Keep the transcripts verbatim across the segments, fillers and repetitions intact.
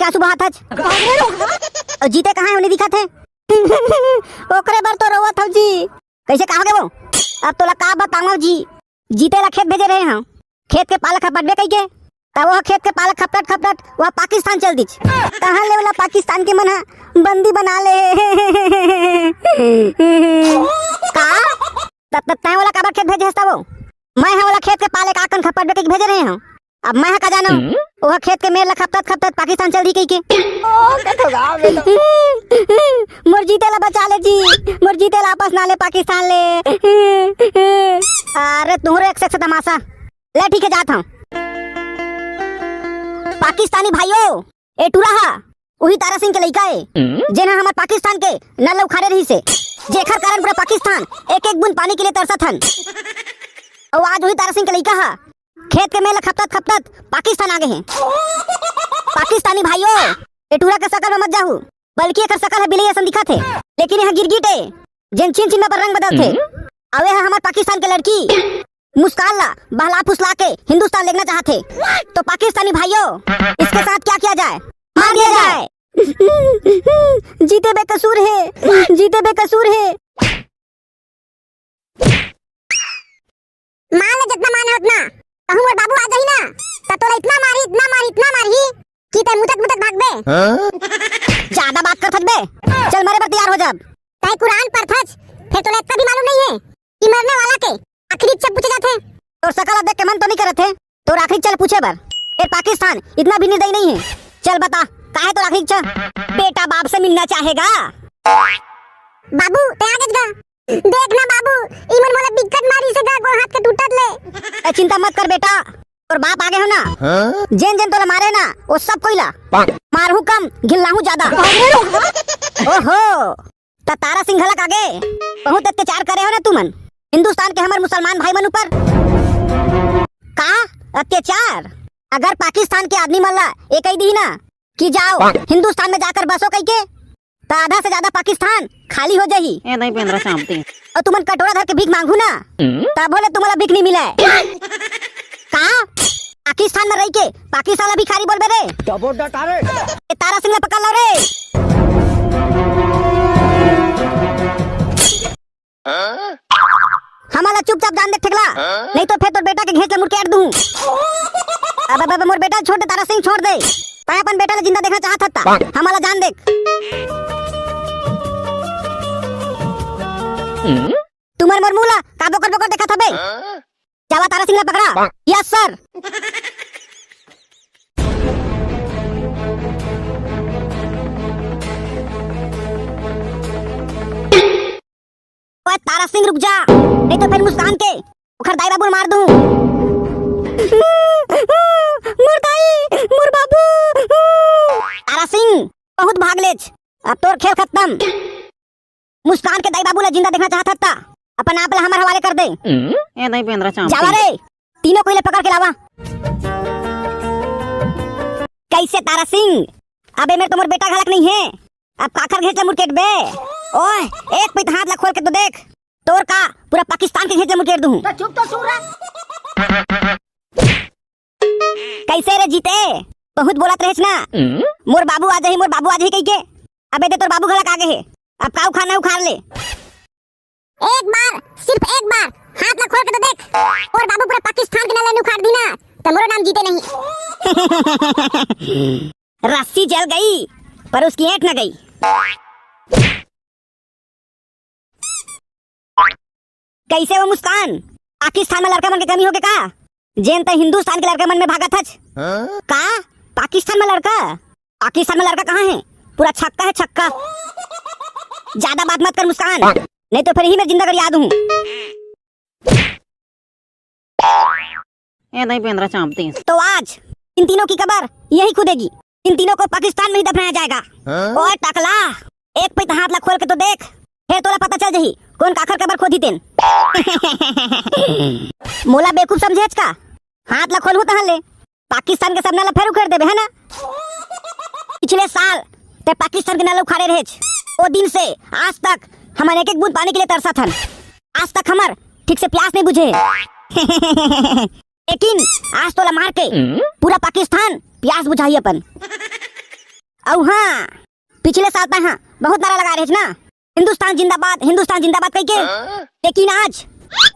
के आंसू बहात हच? अउ जीते कहाँ हे, ओ नइ दिखत हे? ओकरे बर तो रोवत हव जी। कइसे, का होगे वो? अब तोला का बतावंव जी, जीते ला खेत भेजे रहे हंव, खेत के पालक ह पटबे कहिके, त वो खेत के पालक खपटत खपटत वो पाकिस्तान चल दिस। तहां ले ओला पाकिस्तान के मन ह बंदी बना ले। का? त, त तैं ओला काबर खेत भेजे हस त वो? मैं ह ओला खेत के पालक आकन खपटबे कहिके भेजे रहे हंव। अब मैं ह का जानंव? हम्म? ओह खेत के मेर ल खपटत खपटत पाकिस्तान चल दिस कहिके। ओ, कतो गाँव में तो। मोर जीते ला बचा ले जी, मोर जीते ला आपस ना ले पाकिस्तान ले। अरे तुहरो एक से एक से तमाशा। ले ठीक हे, जात हंव। पाकिस्तानी भाइयो, ए टूरा हा, उही तारा सिंह के लइका ए, हम्म? जेन हा हमर पाकिस्तान के नल ल उखाड़े रहिस हे, जेखर कारण पूरा पाकिस्तान एक एक बूंद पानी के लिए तरसत हन। अउ आज उही तारा सिंह के लइका हा खेत के मेर ल खपटत खपटत पाकिस्तान आ गे हे। पाकिस्तानी भाइयो, ए टूरा के सकल म मत जाहू, बल्कि एकर सकल ह बिलई असन दिखत हे, लेकिन एह गिरगिट ए, जेन छिन छिन म अपन रंग बदलथे। हम्म? अउ एह हमर पाकिस्तान के लड़की मुस्कान ला बहला फुसला के हिंदुस्तान लेगना चाहत हे। तो पाकिस्तानी भाइयों, इसके साथ क्या किया जाए? मार दिया जाए। जीते बेकसूर हे, जीते बेकसूर हे। मार ले जतना मारना हे ओतना। कहूं मोर बाबू आ जाही ना, त तोला इतना मारही, इतना मारही, इतना मारही कि तैं मुतक मुतक भागबे। हाँ? जादा बात करथच बे। चल मरे बर तैयार हो जा। तैं कुरान पढ़थच, फेर तोला इतना भी मालूम नइ हे कि मरने वाला के आखिरी इच्छा पूछे जाथे। तोर सकल अब देख के मन तो नइ करत हे तोर आखिरी इच्छा ल पूछे बर। फेर पाकिस्तान इतना भी निर्दयी नइ हे। चल बता, का हे तोर आखिरी इच्छा? बेटा बाप से मिलना चाहेगा। बाबू, तैं आ गेस गा। देख ना बाबू, इमन मोला बिकट मारिस हे गा, गोड़ हाथ के टूटत ले। ए, चिंता मत कर बेटा, तोर बाप आ गे हो ना। हाँ? जेन जेन तोला मारे ना, वो सब कोई ला मारहूं कम, घिल्लाहूं जादा। ओहो, त तारा सिंह घलक आ गे। बहुत अत्याचार करे हो ना तुमन हिंदुस्तान के हमर मुसलमान भाई मन ऊपर। का अत्याचार? अगर पाकिस्तान के आदमी मन ला ए कहि दिही ना कि जाओ हिंदुस्तान में जाकर बसो कहिके, त आधा से जादा पाकिस्तान खाली हो जाही। ए नहीं पेंद्रा चांपती। अउ तुमन कटोरा धर के भीख मांगहू ना, हम्म? तभो ले तुमन ला भीख नइ मिलय। का? पाकिस्तान में रहिके पाकिस्तान ला भिखारी बोलबे रे? डबो डट रे। ए तारा सिंह ला पकड़ लो रे। हमन ला चुपचाप जान दे ठेकला, नहीं तो फेर तोर बेटा के घेंच ला मुरकेट दूं। अब, अब, अब मोर बेटा छोड़ दे, तारा सिंह छोड़ दे। तैं अपन बेटा ला जिंदा देखना चाहत हस त हमन ला जान दे। तुमन मोर मुंह ला का बोकर बोकर देखत हबे? जावा तारा सिंह ला पकड़ा। Yes sir. ओए तारा सिंह रुक जा, नहीं तो फेर मुस्कान के ओखर दाई बाबू ल मार दूं। मोर दाई, मोर बाबू। तारा सिंह, बहुत भाग लेच, अब तोर खेल खत्म। मुस्कान के दाई बाबू ला जिंदा देखना चाहत हस त अपन आप ला हमर हवाले कर दे। ए दाई पेंद्रा चांपती। जावा रे, तीनों कोई ला पकड़ के लावा। कइसे तारा सिंह, अब ए मेर तो मोर बेटा घलक नइ हे, अब काखर घेंच ला मुरकेट बे? ओए, एक पइत हाथ ला खोल के तो देख, तोर का पूरा पाकिस्तान के घेंच ला मुरकेट दूं। तो चुप तो सुन रहा। कइसे रे जीते, बहुत बोलत रहेच ना, मोर बाबू आ जाही, मोर बाबू आ जाही कहिके। अबे दे तोर बाबू घलक आ गे हे, अब का उखाड़ना उखाड़ ले। एक बार, सिर्फ एक बार हाथ ला खोल के तो देख, मोर बाबू पूरा पाकिस्तान के नल ला उखाड़ दिही ना, त मोरो नाम जीते नहीं। रस्सी जल गई, पर उसकी ऐंठ न गई। कइसे वो मुस्कान? पाकिस्तान में लड़का मन के कमी होगे का? जेन तैं हिंदुस्तान के लड़का मन में भागत हच। हाँ? का? पाकिस्तान में लड़का? पाकिस्तान में लड़का कहाँ हे? पूरा छक्का हे, छक्का। जादा बात मत कर मुस्कान, नहीं तो फेर इही मेर जिंदा गरिया दूं। ए दाई पेंद्रा चांपती। तो आज इन तीनों की कबर यहीं खुदेगी। इन तीनों को पाकिस्तान में ही दफनाया जाएगा। हाँ? ओए टकला, एक पइत हाथ ला खोल के तो देख, फेर तोला पता चल जाही कोन काखर कबर खोदही तेन। मोला बेवकूफ समझेच का? हाथ ला खोलहूं तहां ले पाकिस्तान के सब नल ला फेर उखेड़ देबे, है ना? पिछले साल तैं पाकिस्तान के नल ला उखाड़े रहेच, ओ दिन से आज तक हमन एक एक बूंद पानी के लिए तरसत हन। आज तक हमर ठीक से प्यास नहीं बुझे। लेकिन आज तोला मार के पूरा पाकिस्तान प्यास बुझाही अपन। अउ हाँ, पिछले साल तैं हा बहुत नारा लगा रहे ना, हिंदुस्तान जिंदाबाद, हिंदुस्तान जिंदाबाद कहिके। लेकिन आज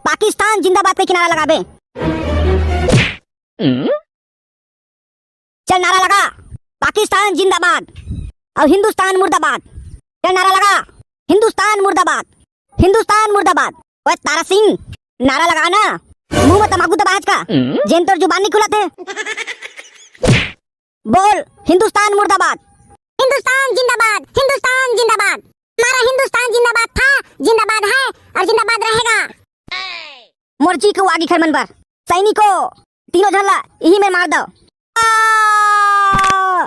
पाकिस्तान जिंदाबाद कहिके नारा लगाबे। चल नारा लगा, पाकिस्तान जिंदाबाद अउ हिंदुस्तान मुर्दाबाद। चल नारा लगा, हिंदुस्तान मुर्दाबाद, हिंदुस्तान मुर्दाबाद। ओए तारा सिंह, नारा लगा ना, मुंह में तमाकू दबाज का, जेन तोर जुबान नहीं खुलाते। बोल, हिंदुस्तान मुर्दाबाद। हिंदुस्तान जिंदाबाद, हिंदुस्तान जिंदाबाद। हमारा हिंदुस्तान जिंदाबाद था, जिंदाबाद है और जिंदाबाद रहेगा। मोर जी के आगी खर मन बर। सैनिकों, तीनों झन ला इही में मार दो। आ!